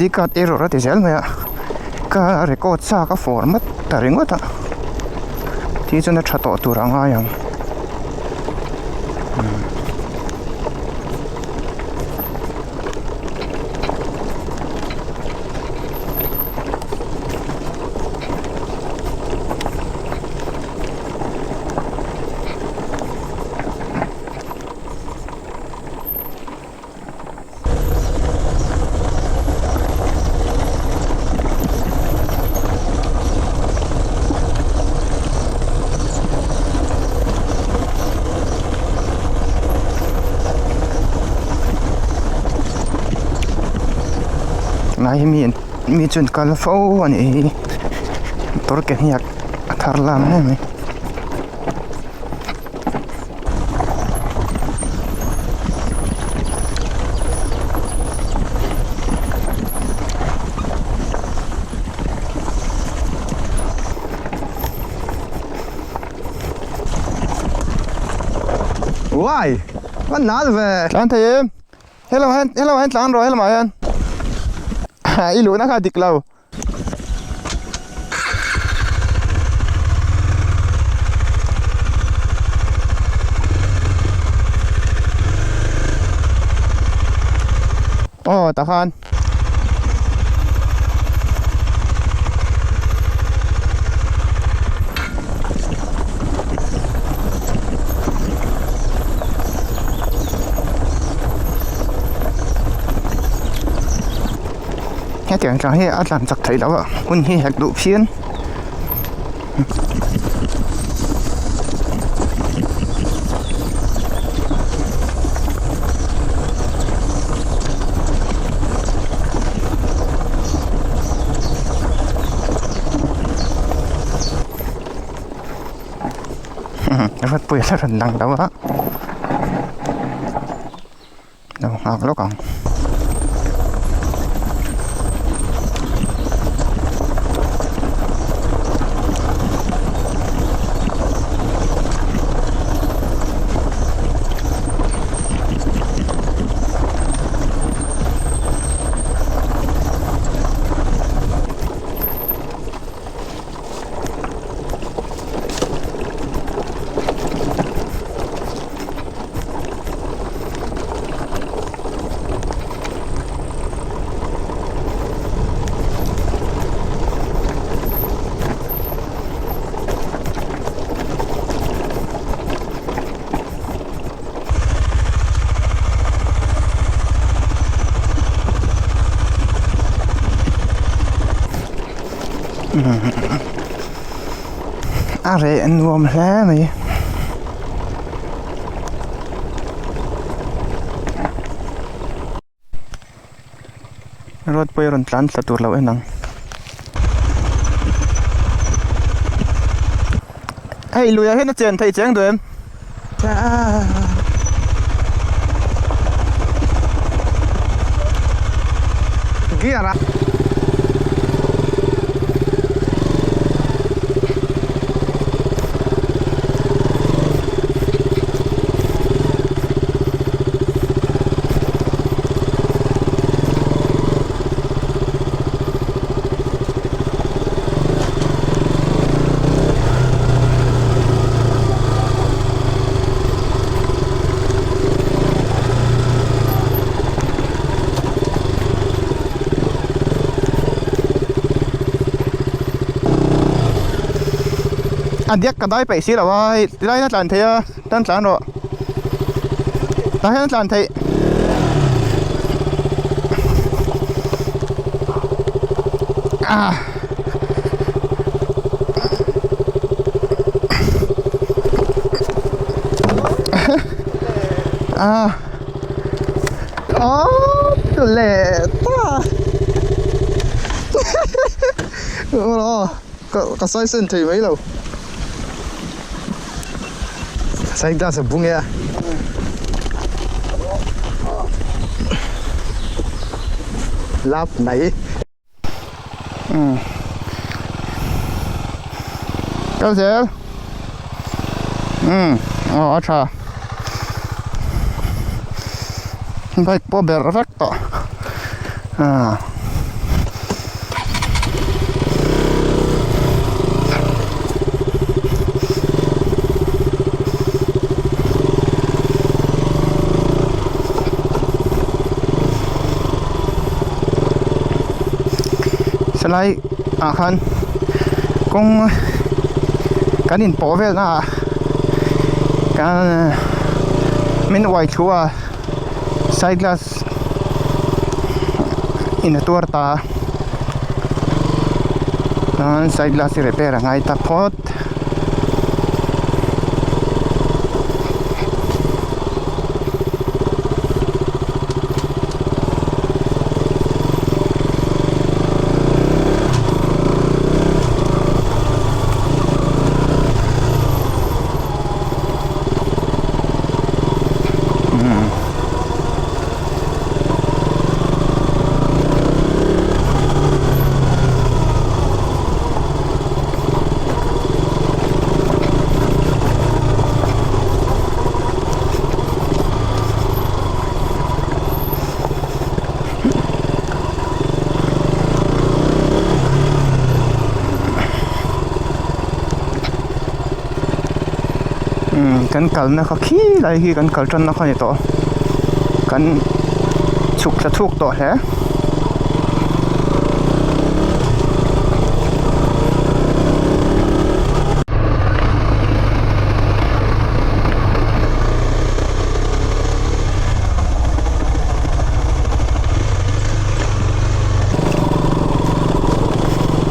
SD card error a ti zel mai a ka record sa ka format ta ringawt a ti chuan a tha tawh tur a ngai ang. Tunah hi mi mi chuan kal fo a nih hi motor ke hniak a thar lam em mai. Wai! Ka nal ve! Tlan thei em? Hello hian hello hian tlan rawh hello ah hian i luhna kha dik lo. Aw tah khan. Hetiang tlang hi a tlan chak theih loh a hun hi hek duh phian. Rawtpui a la rawn lang lo a lo nghak lawk ang. A reh nuam hle mai. Road pawh hi a rawn tlan thla tur lo en ang. Hei lui ah hian a chen theih chiang duh em? Gear a. A diak ka dai peih si lo a hei tilai hian a tlan theih a tan tlan rawh tah hian a tlan theih. Ah. Oh, leh ta. Ồ, ka sai sen thei mai lo. Sai glass a bung e a. Lap mai. Kal zel. Umm aw a tha. Bike pawh ber vek tawh. Ah. Helai ah khan kawng kan inpawh vel na ah kan min uai thu a side glass in a tuar ta a chuan side glass hi repair a ngai ta phawt. Kan kalna kha khi lai hi kan kal tanna kha a ni tawh kan chhuk thla chhuk tawh hle.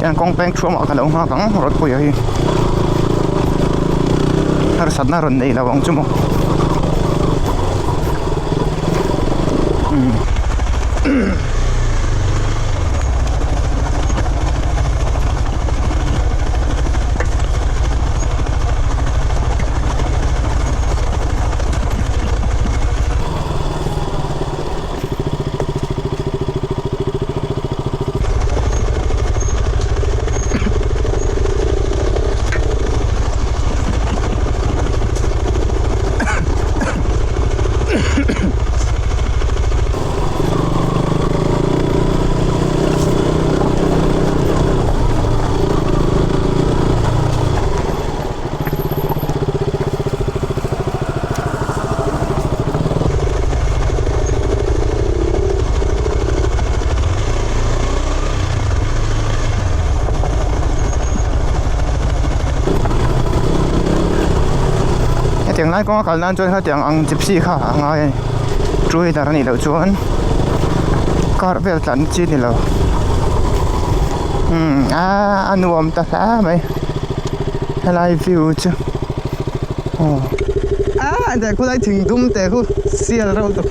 Hian kawng peng thuamah ka lo nghak ang Rawtpuia hi harsatna rawn nei lo ang chu maw. Hetiang lai kawnga kal nan chuan hetiang ang gypsy kha a ngai a ni two wheeler a nih loh chuan car vel tlan chi a ni lo umm a nuam ta hle mai helai view chu aw. A te khulai thing dum te khu sial reuh tuk.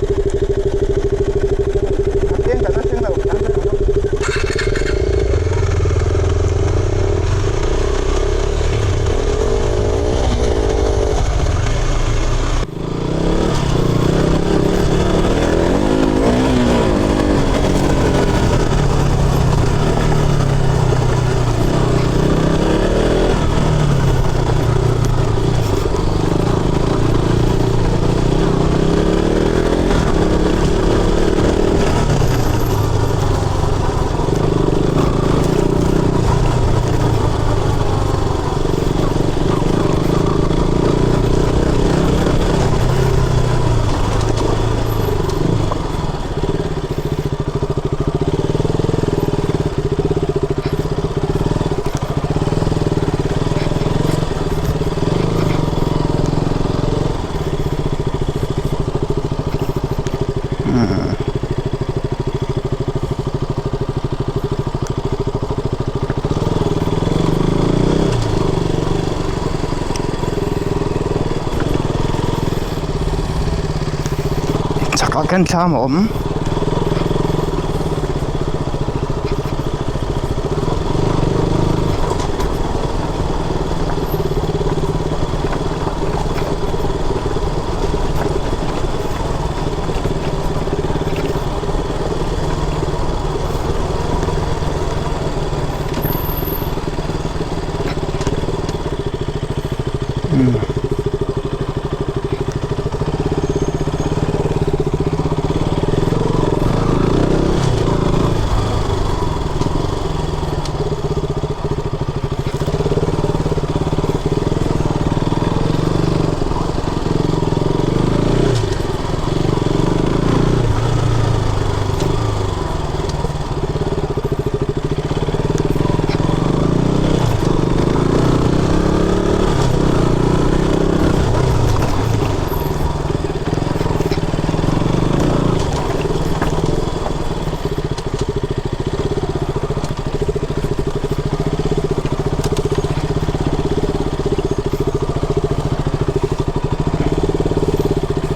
Chakah khian thlam a awm.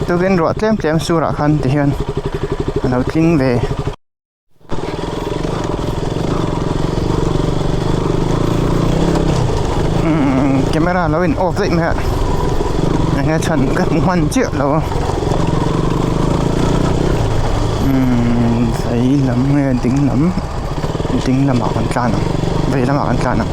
Tukin ruah tlem tlem surah khan ti hian a lo tling ve. Umm camera lo in off daih mai a enge chhan ka hmu hman chiah lo a umm vei lam nge ding lam ding lamah kan tlan ang vei lamah kan tlan ang.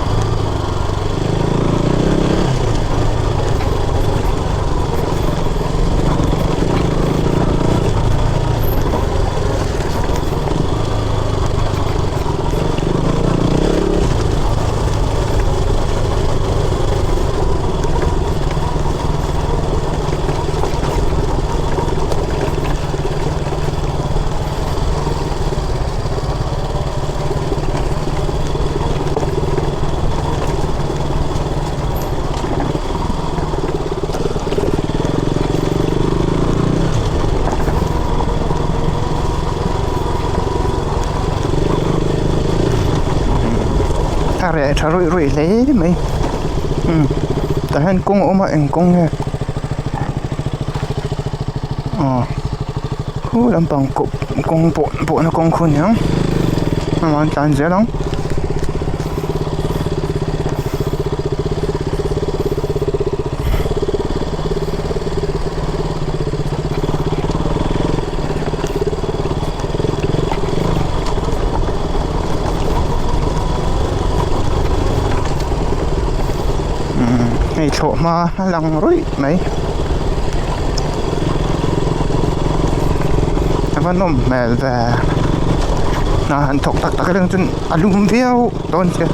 A reh tha ruih ruih hle mai umm tah hian kawng a awm a eng kawng nge aw khu lampang kawng pawh pawhna kawng khu a ni ang amah an tlan zel ang. Hei thlawhhma a lang ruih mai a va nawm hmel ve hna han thawk tak tak reng chuan a lum viau dawn che.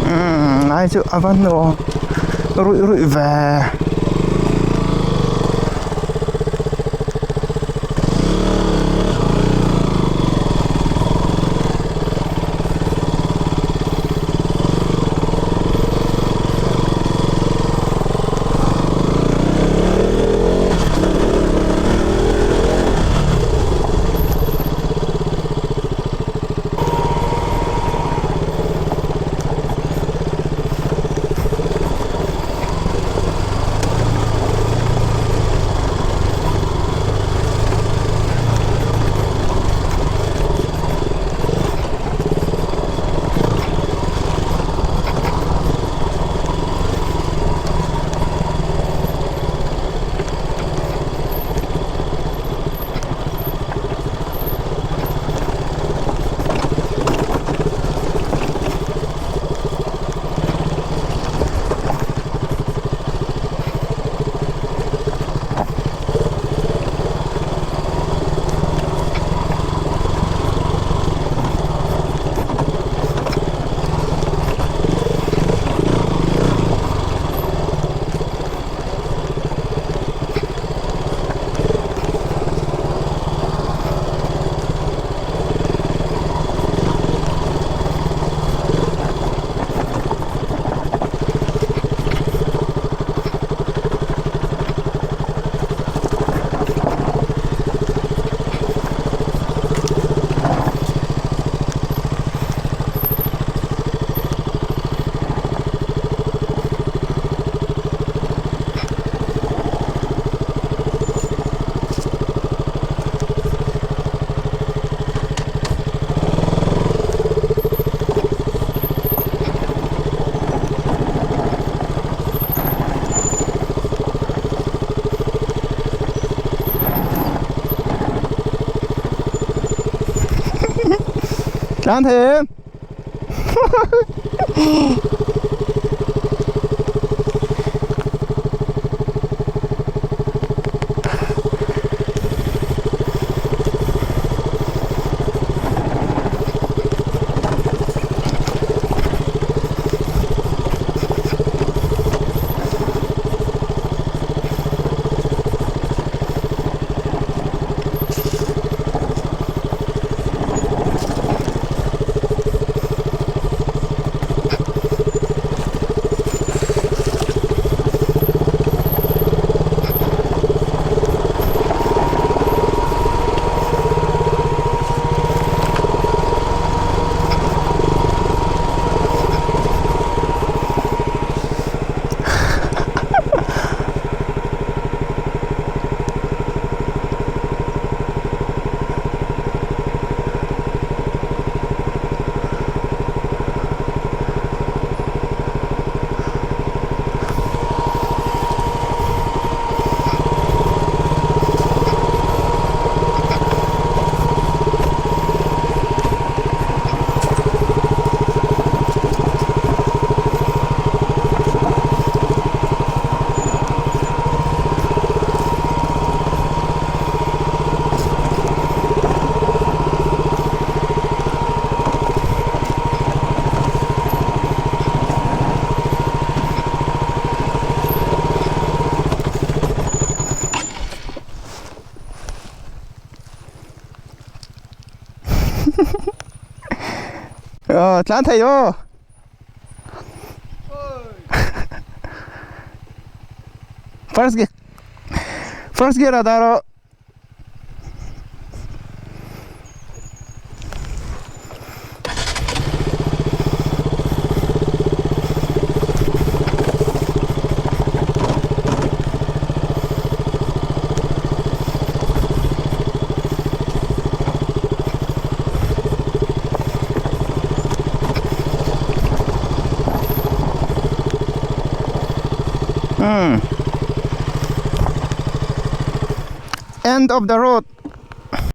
Umm lai chu a va nuam ruih ruih ve. Tlan thei em? Ờ, tlan thei aw. First gear. First gear ah dah rawh. End of the road.